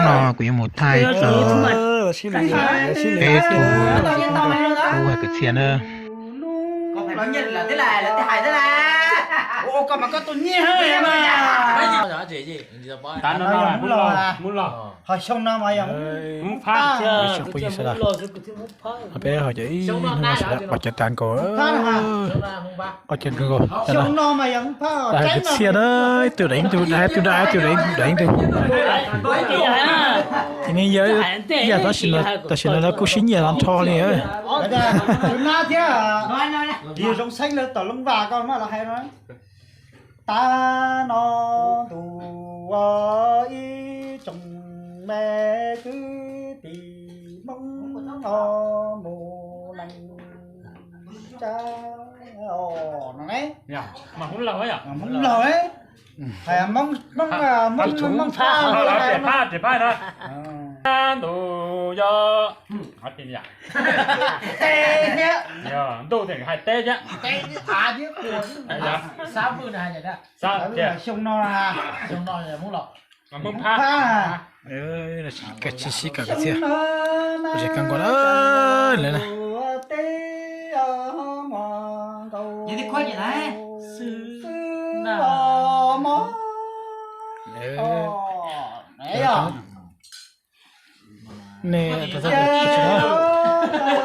No kuv yuav mus thaij txog peb tug tub hais kwv txhiaj na. Ib tsoom phooj ywg sawv daws, peb ho cov ib hnub no sawv daws pom cov tas nkaus, pom cov nkaus, hais kwv txhiaj na, ib tug deev ib tug, ib tug deev ib tug, deev ib tug. Ces ne yog ib yam tam sim no lawv kuj sib nyiam los nrho li. Tav no ntu ib tsoom me kwv tij Hmoob no mus neej tsa no ne. Hmoob Lauj, Hmoob Lauj, Hmoob, Hmoob, Hmoob, Hmoob, ntu yog, ntuj hais teb thiab. Xyoo no, Hmoob Phab, tsis sib kawm kwv txhiaj, tsis kawm nkaus lawm na. Ne,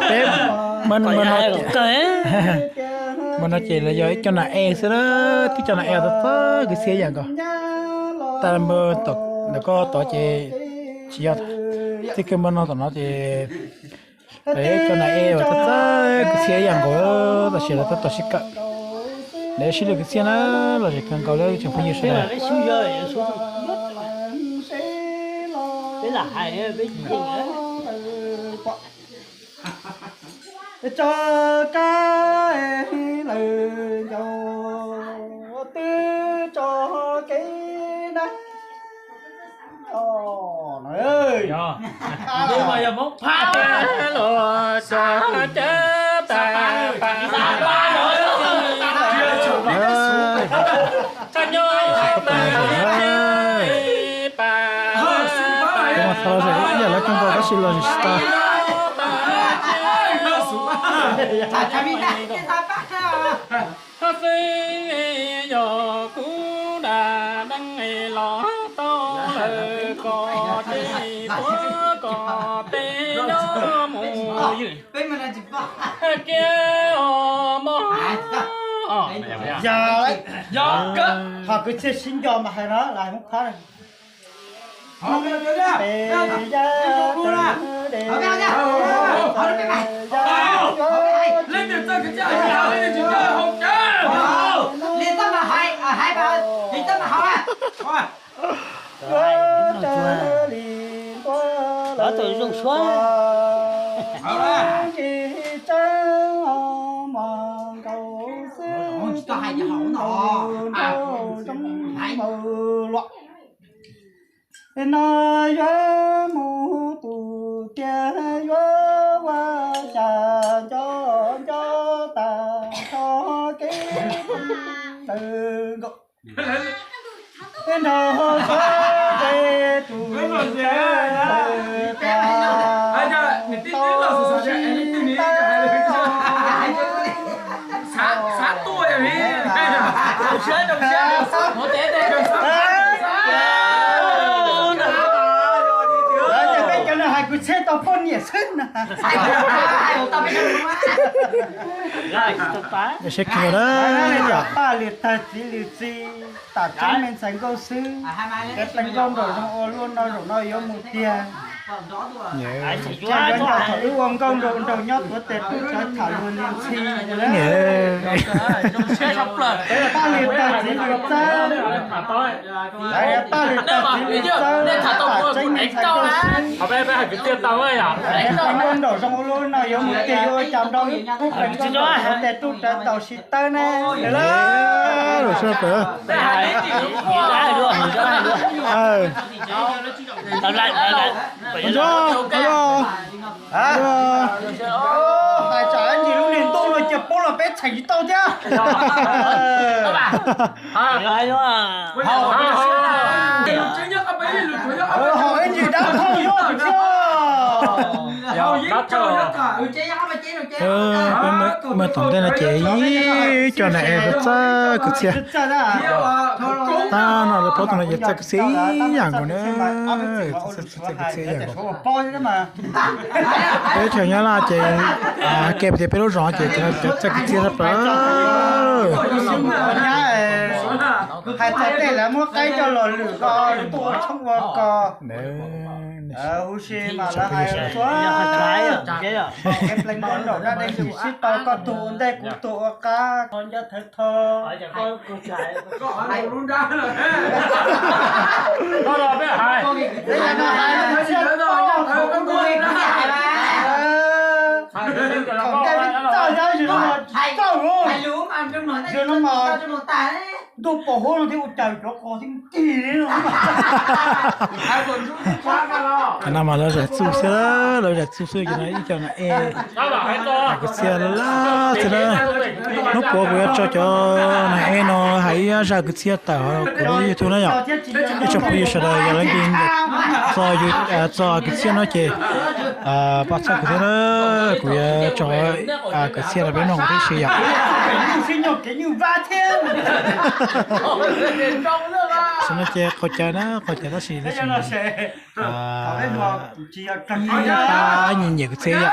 peb, mas no ces lawv yog ib co nas e xwb na, tib co nas e txawj txawj kwv txhiaj ib yam nkaus. Tag npawb tom ntawm koj tod ces tsis yog, txij kawg npawb no tom no ces ib co nas e uas txawj txawj kwv txhiaj ib yam nkaus, tab sis lawv tab tom sib kawm. Lawv sib lwm kwv txhiaj na, los zem kawg nkaus li tsoom phooj ywg sawv daws. Tso kab lawm ncaus twb tso kev na. Yog Hmoob Phab los tso cab tas pas, tshaj nyob pas, ib yam lawv kawg nkaus tab sis los tsis tau. Hab xwb yog kuv da deej los tau lawm ko, ces tuav ko peb nyob mus ywm. Kiag os mog. Yog, ho kwv txhiaj sib nco mas hais no las Hmoob Phab. Tus zoo suab. Tseeb mos nkaus xwb, nkaus zoo maus luam. No yuav mus tus tiag yuav ua cas nco nco tas tso kev ntawd nkaus. Nrog txhob ze tus ntawd tas tau si tau. Peb cov no hais kwv txhiaj tau poj niam xwb na. Seb kawg na, yog paj lwm tag txiv lwm txiv, tam tseeb me ntxhais nkauj xwb. Cov tais nkauj nraum zoov ua luaj no zaum no yuav mus tiag. Tsa yuav nco thaum wb ua nkauj nraug nraug nyob tuav tes tub tsav tham luag li ntxhi. Paj lwm tag txiv lwm txawb, paj lwm tag txiv lwm txawb, tam tseeb me ntxhais nkauj xwb. Cov tais nkauj nraum zoov ua luaj no yuav mus tiag yuav ua cas nrog wb tuav tes tub tsav tau si tawb ne. Hais tsam ib ntsis lub niag ntuj no cia poob los peb txheem tsis tau thiab. Ho ib ntsis dab Peb mus tom ntej no ces ib co nas es txawj kwv txhiaj. Tab no lawv plaub tug no ces txawj kwv txhiaj ib yam nkaus na. Txawj kwv txhiaj ib yam nkaus. Peb chaw Nyab Laj ces, ke tias peb lub zos ces cov txawj kwv txhiaj tshaj plaws. Hais txog tej lawv muab qaib coj los lwm ko, ua tshoob ua kos, huv si mas lawv hais txhua kev pleev nraum dab dej ntsis sib tau, koj tuag ua ntej kuv tuag ua qab. Thaum ntej peb txawj nyob, yog no mas ntuj pos huab no thiab ua cas cov qos thiab ncig li no. Qhov no mas lawv zam txuj xwb, lawv zam txuj xwb, ces no ib co nas es kwv txhiaj laj laj xwb na. Hnub puav kuv yuav tso cov nas es no hais ib zaj kwv txhiaj tawm kuv lub YouTube na yom. Ib tsoom phooj ywg sawv daws yog leej twg txog kwv txhiaj no ces pab txhawb kuv thiab na, kuv yuav tso kwv txhiaj rau peb mloog tib si yom. Xyoo no ces qaug cawv na, qaug cawv tab sis tab sis ib pab nyiam nyiam kwv txhiaj yom.